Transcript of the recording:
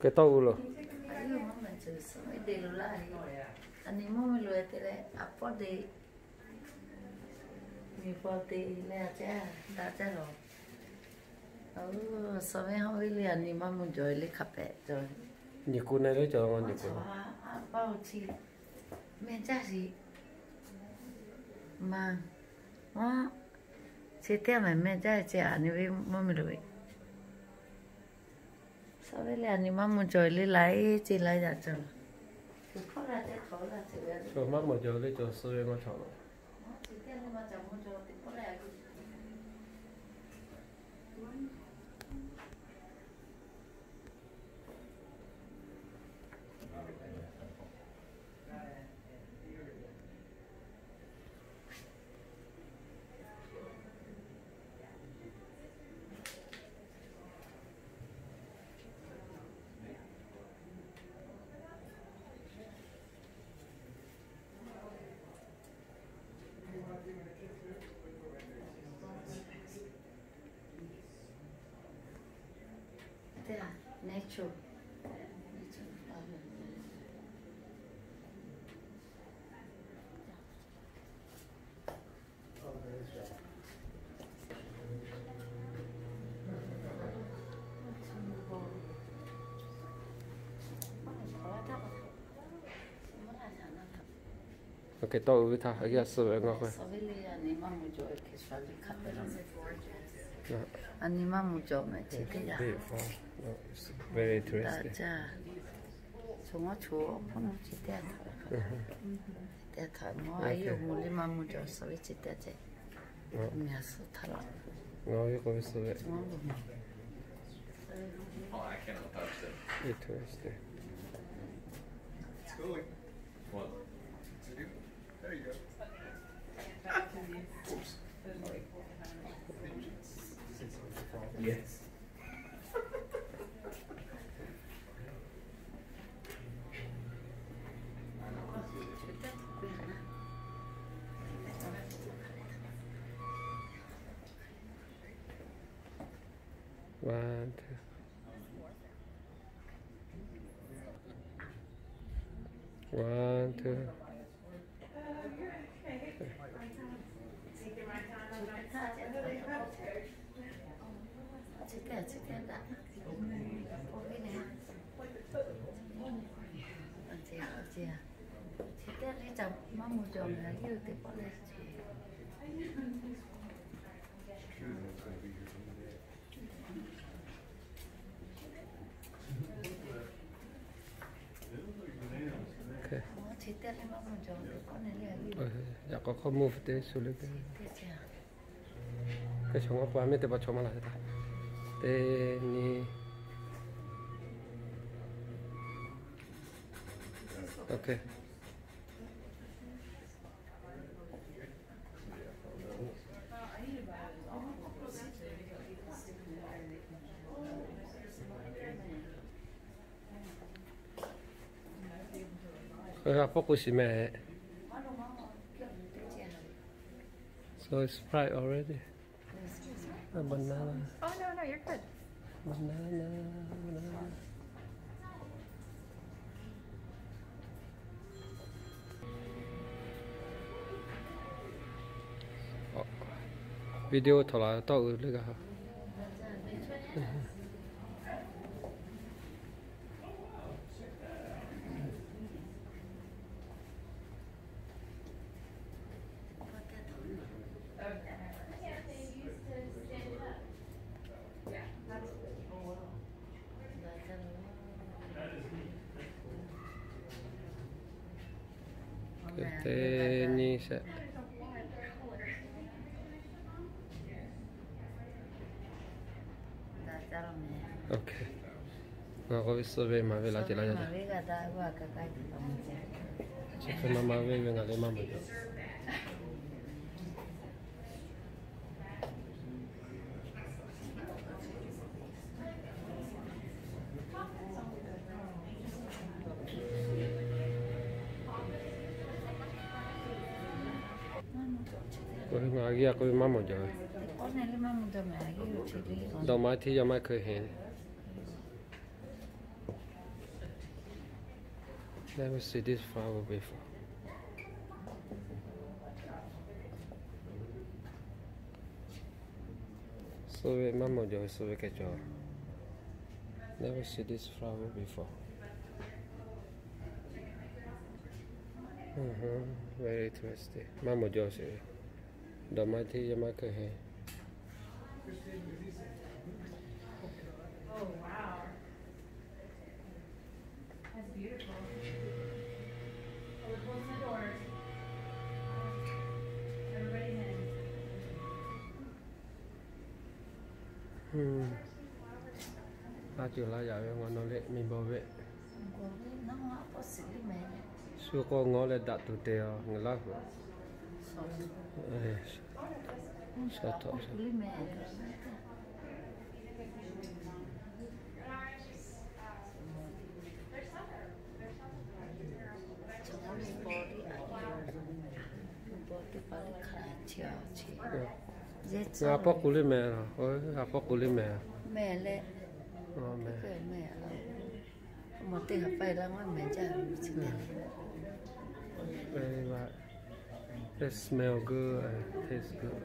K'ai tawˆ uiˍ loˬ. Aˬ nyi mvuhˇ miˬ loꞈ-e te leh, aˬ pawˆ te, miˬ paw te leh a caˇ daꞈ jaˇ lawˬ. Suh ve hawˉ ve le, aˬ nyi maˇ mvuh jawˬ le hk'a pehꞈ cawˬ. Nyi kuˬ na le cawˬ, nyi kuˬ. Aˬ paˇ chi meh jaˇ shiˍ. Ma, aˬ, chi teˇ meh meh jaˇ ce, aˬ nyi ve mvuhˇ miˬ loꞈ ve. Suh ve le, aˬ nyi maˇ mvuh jawˬ le laiˉ ce laiˉ yaꞈ cawˬ. Maˇ mvuh jawˬ le cawˬ suh ve maˇ cawˬ. K'ai tawˆ uiˍ ve htaˇ, a geh suh ve ngaˬ k'o. Aˬ nyi maˇ mvuh jawˬ meh chi teˇ yanˇ. Very interesting. Caˬ maˇ choˬ, awˬ hpawˇ chi teˇ yanˇ htaꞈ, teˇ yanˇ htaꞈ ngaˬ a yawˇ mvuh le maˇ mvuh jawˬ suh ve chi teˇ yanˇ ce. Ngaˬ ve k'oˆ ve suh ve. Interesting. One, two. One, two. Yaꞈ k'aw hk'aw move te shu le te. Hk'e chaw ngaˇ pa meh teˇ pa chaw maˇ la htaˇ, teˇ nyi. Okay. Aˬ pawˆ k'o shiˍ meh. So it's fried already. A banana. Oh, no, no, you're good. Banana, banana. Video htaꞈ la tawˆ uiˍ le g'a. Teˇ nyi sheˍ. Okay. Ngaˬ k'oˆ ve suh ve maˍ ve laˬ ce laˬ yaˇ. Chi hk'e maˇ maˇ ve ve ngaˬ le maˇ mawˬ jaw. K'oˆ ve ngaˬ a geh k'oˆ ve maˇ mawˬ jaw ve. Dawˇ maˇ hteˇ yaˇ maˇ hkeu heˍ. Never see this flower before. Suh ve maˇ mawˬ jaw ve suh ve hkeh cawˬ. Never see this flower before. Very interesting. Maˇ mawˬ jaw sheˍ ve. Dawˬ ma hteˇ yaˇ maˇ hkeuˆ heˆ. That's beautiful. Oh, we're closing the doors. Everybody's in. Laˇ ceuˬ laˇ yaꞈ ve, ngaw naw leh miˬ bawˬ ve. Shu k'o ngaw leh daꞈ tuˬ te a ngaˬ laˇ hui. Shaw htawꞈ. Ngaˬ a pawˇ k'u liˇ mehˍ, a pawˇ k'u liˇ mehˍ. Mehˍ leh, mehˍ. Mawˬ teˇ ha pa la maˇ mehˍ jaˇ. Very nice. It smell good and taste good.